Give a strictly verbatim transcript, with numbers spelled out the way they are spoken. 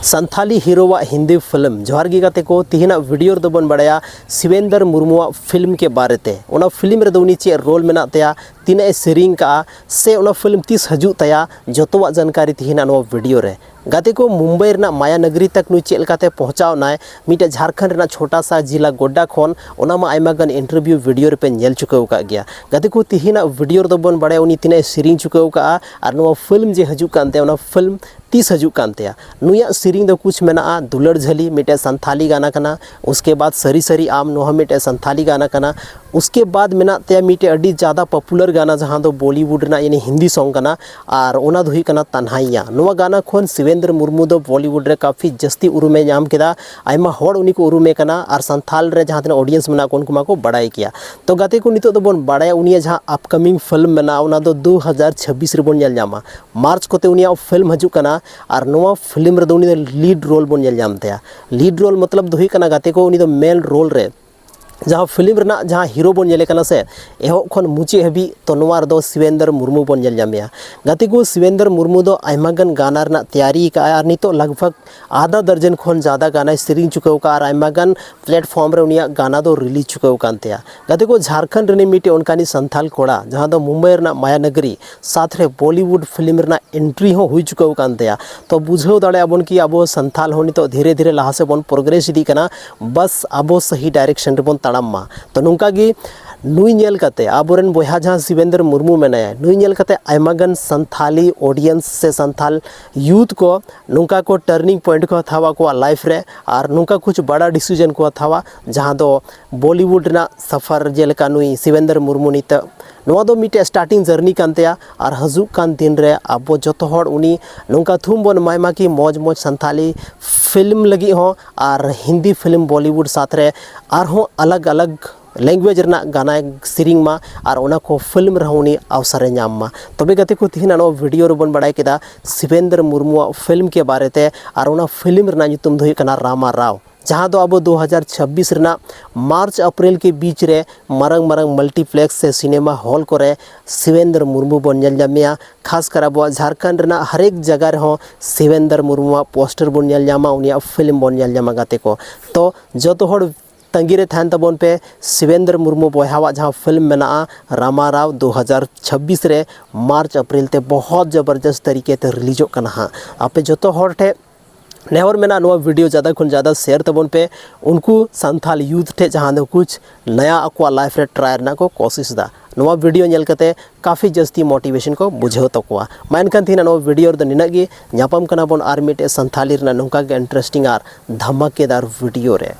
Santali ᱦᱤᱨᱳᱣᱟᱜ Hindi film. ᱡᱚᱦᱟᱨ ᱜᱮ ᱜᱟᱛᱮ ᱠᱚ, ᱛᱤᱦᱤᱧᱟᱜ ᱵᱷᱤᱰᱤᱭᱳ ᱨᱮᱫᱚ ᱵᱚᱱ ᱵᱟᱲᱟᱭᱟ ᱥᱤᱵᱮᱱᱫᱨ ᱢᱩᱨᱢᱩᱣᱟᱜ ᱯᱷᱤᱞᱢ ᱠᱮ ᱵᱟᱨᱮᱛᱮ᱾ ᱚᱱᱟ ᱯᱷᱤᱞᱢ ᱨᱮᱫᱚ ᱩᱱᱤ ᱪᱮᱫ ᱨᱳᱞ ᱢᱮᱱᱟᱜ ᱛᱟᱭᱟ, ᱛᱤᱱᱟᱹᱜ ᱮ ᱥᱮᱨᱮᱧ ᱠᱟᱜᱼᱟ, ᱥᱮ ᱚᱱᱟ ᱯᱷᱤᱞᱢ ᱛᱤᱥ ᱦᱤᱡᱩᱜ ᱛᱟᱭᱟ, ᱡᱚᱛᱚᱣᱟᱜ ᱡᱟᱱᱠᱟᱨᱤ ᱛᱤᱦᱤᱧᱟᱜ ᱱᱚᱣᱟ ᱵᱷᱤᱰᱤᱭᱳ ᱨᱮ᱾ ᱜᱟᱛᱮ ᱠᱚ, ᱢᱩᱢᱵᱟᱭ ᱨᱮᱱᱟᱜ ᱢᱟᱭᱟ ᱱᱟᱜᱽᱨᱤ ᱛᱟᱠ ᱱᱩᱭ ᱪᱮᱫ ᱞᱮᱠᱟᱛᱮ ᱯᱚᱦᱪᱟᱣ ᱮᱱᱟᱭ, ᱢᱤᱫᱴᱮᱡ ᱡᱷᱟᱲᱠᱷᱚᱸᱰ ᱨᱮᱱᱟᱜ ᱪᱷᱳᱴᱟ ᱥᱟ ᱡᱤᱞᱟ ᱜᱳᱰᱰᱟ ᱠᱷᱚᱱ, ᱚᱱᱟ ᱢᱟ ᱟᱭᱢᱟ ᱜᱟᱱ ᱤᱱᱴᱟᱨᱵᱷᱤᱭᱩ ᱵᱷᱤᱰᱤᱭᱳ ᱨᱮᱯᱮ ᱧᱮᱞ ᱪᱩᱠᱟᱹᱣ ᱟᱠᱟᱫ ᱜᱮᱭᱟ᱾ ᱜᱟᱛᱮ ᱠᱚ, ᱛᱤᱦᱤᱧᱟᱜ ᱵᱷᱤᱰᱤᱭᱳ ᱨᱮᱫᱚ ᱵᱚᱱ ᱵᱟᱲᱟᱭᱟ ᱩᱱᱤ ᱛᱤᱱᱟᱹᱜ ᱮ ᱥᱮᱨᱮᱧ ᱪᱩᱠᱟᱹᱣ ᱠᱟᱜᱼᱟ, ᱟᱨ ᱱᱚᱣᱟ ᱯᱷᱤᱞᱢ ᱡᱮ ᱦᱤᱡᱩᱜ ᱠᱟᱱ ᱛᱟᱭᱟ, ᱚᱱᱟ ᱯᱷᱤᱞᱢ ᱛᱤᱥ ᱦᱤᱡᱩᱜ ᱠᱟᱱ ᱛᱟᱭᱟ᱾ ᱱᱩᱭᱟᱜ ᱥᱮᱨᱮᱧ ᱫᱚ ᱠᱩᱪ ᱢᱮᱱᱟᱜᱼᱟ, ᱫᱩᱞᱟᱹᱲ ᱡᱷᱟᱹᱞᱤ ᱢᱤᱫᱴᱮᱡ ᱥᱟᱱᱛᱷᱟᱞᱤ ᱜᱟᱱᱟ ᱠᱟᱱᱟ, ᱩᱥᱠᱮ ᱵᱟᱫ ᱥᱟᱹᱨᱤ ᱥᱟᱹᱨᱤ ᱟᱢ, ᱱᱚᱣᱟ ᱦᱚᱸ ᱢᱤᱫᱴᱮᱡ ᱥᱟᱱᱛᱷᱟᱞᱤ ᱜᱟᱱᱟ ᱠᱟᱱᱟ, ᱩᱥᱠᱮ ᱵᱟᱫ ᱢᱮᱱᱟᱜ ᱛᱟᱭᱟ ᱢᱤᱫᱴᱮᱡ ᱟᱹᱰᱤ ᱡᱟᱫᱟ ᱯᱚᱯᱩᱞᱟᱨ ᱜᱟᱱᱟ, ᱡᱟᱦᱟᱸ ᱫᱚ ᱵᱚᱞᱤᱣᱩᱰ ᱨᱮᱱᱟᱜ ᱭᱟᱱᱤ ᱦᱤᱱᱫᱤ ᱥᱚᱝ ᱠᱟᱱᱟ, ᱟᱨ ᱚᱱᱟ ᱫᱚ ᱦᱩᱭᱩᱜ ᱠᱟᱱᱟ ᱛᱟᱱᱦᱟᱭᱟ᱾ ᱱᱚᱣᱟ ᱜᱟᱱᱟ ᱠᱷᱚᱱ ᱥᱤᱵᱮᱱᱫᱨ ᱢᱩᱨᱢᱩ ᱫᱚ ᱵᱚᱞᱤᱣᱩᱰ ᱨᱮ ᱠᱟᱯᱷᱤ ᱡᱟᱹᱥᱛᱤ ᱩᱨᱩᱢᱮ ᱧᱟᱢ ᱠᱮᱫᱟ, ᱟᱭᱢᱟ ᱦᱚᱲ ᱩᱱᱤ ᱠᱚ ᱩᱨᱩᱢᱮ ᱠᱟᱱᱟ, ᱟᱨ ᱥᱟᱱᱛᱷᱟᱞ ᱨᱮ ᱡᱟᱦᱟᱸ ᱛᱤᱱᱟᱹᱜ ᱚᱰᱤᱭᱮᱱᱥ ᱢᱮᱱᱟᱜ ᱠᱚ, ᱩᱱᱠᱩ ᱢᱟᱠᱚ ᱵᱟᱲᱟᱭ ᱜᱮᱭᱟ᱾ ᱛᱚ ᱜᱟᱛᱮ ᱠᱚ, ᱱᱤᱛᱚᱜ ᱫᱚᱵᱚᱱ ᱵᱟᱲᱟᱭᱟ ᱩᱱᱤᱭᱟᱜ ᱡᱟᱦᱟᱸ ᱟᱯᱠᱟᱢᱤᱝ ᱯᱷᱤᱞᱢ ᱢᱮᱱᱟᱜᱼᱟ, ᱚᱱᱟ ᱫᱚ ᱫᱩ ᱦᱟᱡᱟᱨ ᱪᱷᱟᱵᱵᱤᱥ ᱨᱮᱵᱚᱱ ᱧᱮᱞ ᱧᱟᱢᱟ᱾ ᱢᱟᱨᱪ ᱠᱚᱛᱮ ᱩᱱᱤᱭᱟᱜ ᱯᱷᱤᱞᱢ ᱦᱤᱡᱩᱜ ᱠᱟᱱᱟ, ᱟᱨ ᱱᱚᱣᱟ ᱯᱷᱤᱞᱢ ᱨᱮᱫᱚ ᱩᱱᱤ ᱫᱚ ᱞᱤᱰ ᱨᱳᱞ ᱵᱚᱱ ᱧᱮᱞ ᱧᱟᱢ ᱛᱟᱭᱟ᱾ ᱞᱤᱰ ᱨᱳᱞ ᱢᱚᱛᱞᱚᱵ ᱫᱚ ᱦᱩᱭᱩᱜ ᱠᱟᱱᱟ ᱜᱟᱛᱮ ᱠᱚ, ᱩᱱᱤ ᱫᱚ ᱢᱮᱱ ᱨᱳᱞ ᱨᱮ, ᱡᱟᱦᱟᱸ ᱯᱷᱤᱞᱢ ᱨᱮᱱᱟᱜ ᱡᱟᱦᱟᱸ ᱦᱤᱨᱳ ᱵᱚᱱ ᱧᱮᱞᱮ ᱠᱟᱱᱟ ᱥᱮ, ᱮᱦᱚᱵ ᱠᱷᱚᱱ ᱢᱩᱪᱟᱹᱫ ᱦᱟᱹᱵᱤᱡ, ᱛᱚ ᱱᱚᱣᱟ ᱨᱮᱫᱚ ᱥᱤᱵᱮᱱᱫᱨ ᱢᱩᱨᱢᱩ ᱵᱚᱱ ᱧᱮᱞ ᱧᱟᱢᱮᱭᱟ᱾ ᱜᱟᱛᱮ ᱠᱚ, ᱥᱤᱵᱮᱱᱫᱨ ᱢᱩᱨᱢᱩ ᱫᱚ ᱟᱭᱢᱟ ᱜᱟᱱ ᱜᱟᱱᱟ ᱨᱮᱱᱟᱜ ᱛᱮᱭᱟᱨᱤ ᱠᱟᱜᱼᱟᱭ, ᱟᱨ ᱱᱤᱛᱚᱜ ᱞᱟᱜᱽ ᱵᱷᱟᱜᱽ ᱟᱫᱷᱟ ᱫᱟᱨᱡᱚᱱ ᱠᱷᱚᱱ ᱡᱟᱫᱟ ᱜᱟᱱᱟᱭ ᱥᱮᱨᱮᱧ ᱪᱩᱠᱟᱹᱣ ᱠᱟᱜᱼᱟ, ᱟᱨ ᱟᱭᱢᱟ ᱜᱟᱱ ᱯᱞᱮᱴᱯᱷᱚᱨᱢ ᱨᱮ ᱩᱱᱤᱭᱟᱜ ᱜᱟᱱᱟ ᱫᱚ ᱨᱤᱞᱤᱡᱽ ᱪᱩᱠᱟᱹᱣ ᱠᱟᱱ ᱛᱟᱭᱟ᱾ ᱜᱟᱛᱮ ᱠᱚ, ᱡᱷᱟᱲᱠᱷᱚᱸᱰ ᱨᱤᱱᱤᱡ ᱢᱤᱫᱴᱮᱱ ᱚᱱᱠᱟᱱᱤᱡ ᱥᱟᱱᱛᱷᱟᱞ ᱠᱚᱲᱟ, ᱡᱟᱦᱟᱸ ᱫᱚ ᱢᱩᱢᱵᱟᱭ ᱨᱮᱱᱟᱜ ᱢᱟᱭᱟ ᱱᱟᱜᱽᱨᱤ ᱥᱟᱛ ᱨᱮ ᱵᱚᱞᱤᱣᱩᱰ ᱯᱷᱤᱞᱢ ᱨᱮᱱᱟᱜ ᱮᱱᱴᱨᱤ ᱦᱚᱸ ᱦᱩᱭ ᱪᱩᱠᱟᱹᱣ ᱠᱟᱱ ᱛᱟᱭᱟ᱾ ᱛᱚ ᱵᱩᱡᱷᱟᱹᱣ ᱫᱟᱲᱮᱭᱟᱜᱼᱟ ᱵᱚᱱ ᱠᱤ ᱟᱵᱚ ᱥᱟᱱᱛᱷᱟᱞ ᱦᱚᱸ ᱱᱤᱛᱚᱜ ᱫᱷᱤᱨᱮ ᱫᱷᱤᱨᱮ ᱞᱟᱦᱟ ᱥᱮᱫ ᱵᱚᱱ ᱯᱨᱳᱜᱨᱮᱥ ᱤᱫᱤᱜ ᱠᱟᱱᱟ, ᱵᱟᱥ ᱟᱵᱚ ᱥᱟᱹᱦᱤ ᱰᱟᱭᱨᱮᱠᱥᱚᱱ ᱨᱮᱵᱚᱱ ᱛᱟᱲᱟᱢ ᱢᱟ᱾ ᱛᱚ ᱱᱚᱝᱠᱟ ᱜᱮ ᱱᱩᱭ ᱧᱮᱞ ᱠᱟᱛᱮ, ᱟᱵᱚᱨᱮᱱ ᱵᱚᱭᱦᱟ ᱡᱟᱦᱟᱸ ᱥᱤᱵᱮᱱᱫᱨ ᱢᱩᱨᱢᱩ ᱢᱮᱱᱟᱭᱟ, ᱱᱩᱭ ᱧᱮᱞ ᱠᱟᱛᱮ ᱟᱭᱢᱟ ᱜᱟᱱ ᱥᱟᱱᱛᱷᱟᱞᱤ ᱚᱰᱤᱭᱮᱱᱥ ᱥᱮ ᱥᱟᱱᱛᱷᱟᱞ ᱭᱩᱛᱷ ᱠᱚ ᱱᱚᱝᱠᱟ ᱠᱚ ᱴᱟᱨᱱᱤᱝ ᱯᱚᱭᱮᱱᱴ ᱠᱚ ᱦᱟᱛᱟᱣᱟ ᱟᱠᱚᱣᱟᱜ ᱞᱟᱭᱤᱯᱷ ᱨᱮ, ᱟᱨ ᱱᱚᱝᱠᱟ ᱠᱩᱪ ᱵᱟᱲᱟ ᱰᱤᱥᱤᱡᱚᱱ ᱠᱚ ᱦᱟᱛᱟᱣᱟ, ᱡᱟᱦᱟᱸ ᱫᱚ ᱵᱚᱞᱤᱣᱩᱰ ᱨᱮᱱᱟᱜ ᱥᱟᱯᱷᱟᱨ, ᱡᱮᱞᱮᱠᱟ ᱱᱩᱭ ᱥᱤᱵᱮᱱᱫᱨ ᱢᱩᱨᱢᱩ ᱱᱤᱛᱚᱜ ᱱᱚᱣᱟ ᱫᱚ ᱢᱤᱫᱴᱮᱡ ᱥᱴᱟᱨᱴᱤᱝ ᱡᱟᱨᱱᱤ ᱠᱟᱱ ᱛᱟᱭᱟ, ᱟᱨ ᱦᱤᱡᱩᱜ ᱠᱟᱱ ᱫᱤᱱ ᱨᱮ ᱟᱵᱚ ᱡᱚᱛᱚ ᱦᱚᱲ ᱩᱱᱤ ᱱᱚᱝᱠᱟ ᱛᱷᱩᱢ ᱵᱚᱱ ᱮᱢᱟᱭ ᱢᱟ ᱠᱤ ᱢᱚᱡᱽ ᱢᱚᱡᱽ ᱥᱟᱱᱛᱷᱟᱞᱤ ᱯᱷᱤᱞᱢ ᱞᱟᱹᱜᱤᱫ ᱦᱚᱸ, ᱟᱨ ᱦᱤᱱᱫᱤ ᱯᱷᱤᱞᱢ ᱵᱚᱞᱤᱣᱩᱰ ᱥᱟᱛ ᱨᱮ ᱟᱨᱦᱚᱸ ᱟᱞᱟᱜᱽ ᱟᱞᱟᱜᱽ ᱞᱮᱝᱜᱩᱭᱮᱡᱽ ᱨᱮᱱᱟᱜ ᱜᱟᱱᱟᱭ ᱥᱮᱨᱮᱧ ᱢᱟ, ᱟᱨ ᱚᱱᱟ ᱠᱚ ᱯᱷᱤᱞᱢ ᱨᱮᱦᱚᱸ ᱩᱱᱤ ᱟᱣᱥᱟᱨᱮ ᱧᱟᱢ ᱢᱟ᱾ ᱛᱚᱵᱮ ᱜᱟᱛᱮ ᱠᱚ, ᱛᱤᱦᱤᱧ ᱱᱚᱣᱟ ᱵᱷᱤᱰᱤᱭᱳ ᱨᱮᱵᱚᱱ ᱵᱟᱲᱟᱭ ᱠᱮᱫᱟ ᱥᱤᱵᱮᱱᱫᱨ ᱢᱩᱨᱢᱩᱣᱟᱜ ᱯᱷᱤᱞᱢ ᱠᱮ ᱵᱟᱨᱮᱛᱮ, ᱟᱨ ᱚᱱᱟ ᱯᱷᱤᱞᱢ ᱨᱮᱱᱟᱜ ᱧᱩᱛᱩᱢ ᱫᱚ ᱦᱩᱭᱩᱜ ᱠᱟᱱᱟ ᱨᱟᱢᱟ ᱨᱟᱣ᱾ ᱡᱟᱦᱟᱸ ᱫᱚ ᱟᱵᱚ ᱫᱩ ᱦᱟᱡᱟᱨ ᱪᱷᱟᱵᱵᱤᱥ ᱨᱮᱱᱟᱜ ᱢᱟᱨᱪ ᱮᱯᱨᱤᱞ ᱠᱮ ᱵᱤᱪ ᱨᱮ ᱢᱟᱨᱟᱝ ᱢᱟᱨᱟᱝ ᱢᱟᱞᱴᱤᱯᱞᱮᱠᱥ ᱥᱮ ᱥᱤᱱᱮᱢᱟ ᱦᱚᱞ ᱠᱚᱨᱮ ᱥᱤᱵᱮᱱᱫᱨᱚ ᱢᱩᱨᱢᱩ ᱵᱚᱱ ᱧᱮᱞ ᱧᱟᱢᱮᱭᱟ᱾ ᱠᱷᱟᱥ ᱠᱟᱨ ᱟᱵᱚᱣᱟᱜ ᱡᱷᱟᱲᱠᱷᱚᱸᱰ ᱨᱮᱱᱟᱜ ᱦᱟᱨᱮᱠ ᱡᱟᱭᱜᱟ ᱨᱮᱦᱚᱸ ᱥᱤᱵᱮᱱᱫᱨᱚ ᱢᱩᱨᱢᱩᱣᱟᱜ ᱯᱳᱥᱴᱟᱨ ᱵᱚᱱ ᱧᱮᱞ ᱧᱟᱢᱟ, ᱩᱱᱤᱭᱟᱜ ᱯᱷᱤᱞᱢ ᱵᱚᱱ ᱧᱮᱞ ᱧᱟᱢᱟ᱾ ᱜᱟᱛᱮ ᱠᱚ, ᱛᱚ ᱡᱚᱛᱚ ᱦᱚᱲ ᱛᱟᱺᱜᱤ ᱨᱮ ᱛᱟᱦᱮᱱ ᱛᱟᱵᱚᱱ ᱯᱮ᱾ ᱥᱤᱵᱮᱱᱫᱨᱚ ᱢᱩᱨᱢᱩ ᱵᱚᱭᱦᱟᱣᱟᱜ ᱡᱟᱦᱟᱸ ᱯᱷᱤᱞᱢ ᱢᱮᱱᱟᱜᱼᱟ ᱨᱟᱢᱟ ᱨᱟᱣ, ᱫᱩ ᱦᱟᱡᱟᱨ ᱪᱷᱟᱵᱵᱤᱥ ᱨᱮ ᱢᱟᱨᱪ ᱮᱯᱨᱤᱞ ᱛᱮ ᱵᱚᱦᱚᱛ ᱡᱚᱵᱚᱨᱡᱚᱥᱛ ᱛᱟᱹᱨᱤᱠᱮ ᱛᱮ ᱨᱤᱞᱤᱡᱚᱜ ᱠᱟᱱᱟ ᱦᱟᱸᱜ᱾ ᱟᱯᱮ ᱡᱚᱛᱚ ᱦᱚᱲ ᱴᱷᱮᱱ ᱱᱮᱦᱚᱨ ᱢᱮᱱᱟᱜᱼᱟ, ᱱᱚᱣᱟ ᱵᱷᱤᱰᱤᱭᱳ ᱡᱟᱫᱟ ᱠᱷᱚᱱ ᱡᱟᱫᱟ ᱥᱮᱭᱟᱨ ᱛᱟᱵᱚᱱ ᱯᱮ᱾ ᱩᱱᱠᱩ ᱥᱟᱱᱛᱷᱟᱞ ᱭᱩᱛᱷ ᱴᱷᱮᱱ ᱡᱟᱦᱟᱸ ᱫᱚ ᱠᱩᱪ ᱱᱟᱭᱟ ᱟᱠᱚᱣᱟᱜ ᱞᱟᱭᱤᱯᱷ ᱨᱮ ᱴᱨᱟᱭ ᱨᱮᱱᱟᱜ ᱠᱚ ᱠᱳᱥᱤᱥ ᱮᱫᱟ, ᱱᱚᱣᱟ ᱵᱷᱤᱰᱤᱭᱳ ᱧᱮᱞ ᱠᱟᱛᱮ ᱠᱟᱯᱷᱤ ᱡᱟᱹᱥᱛᱤ ᱢᱳᱴᱤᱵᱷᱮᱥᱚᱱ ᱠᱚ ᱵᱩᱡᱷᱟᱹᱣ ᱛᱟᱠᱚᱣᱟ᱾ ᱢᱟ ᱮᱱᱠᱷᱟᱱ ᱛᱮᱦᱮᱧ ᱱᱚᱣᱟ ᱵᱷᱤᱰᱤᱭᱳ ᱨᱮᱫᱚ ᱱᱤᱱᱟᱹᱜ ᱜᱮ᱾ ᱧᱟᱯᱟᱢ ᱠᱟᱱᱟ ᱵᱚᱱ ᱟᱨ ᱢᱤᱫᱴᱮᱡ ᱥᱟᱱᱛᱷᱟᱞᱤ ᱨᱮᱱᱟᱜ ᱱᱚᱝᱠᱟ ᱜᱮ ᱤᱱᱴᱟᱨᱮᱥᱴᱤᱝ ᱟᱨ ᱫᱷᱟᱢᱟᱠᱮᱫᱟᱨ ᱵᱷᱤᱰᱤᱭᱳ ᱨᱮ᱾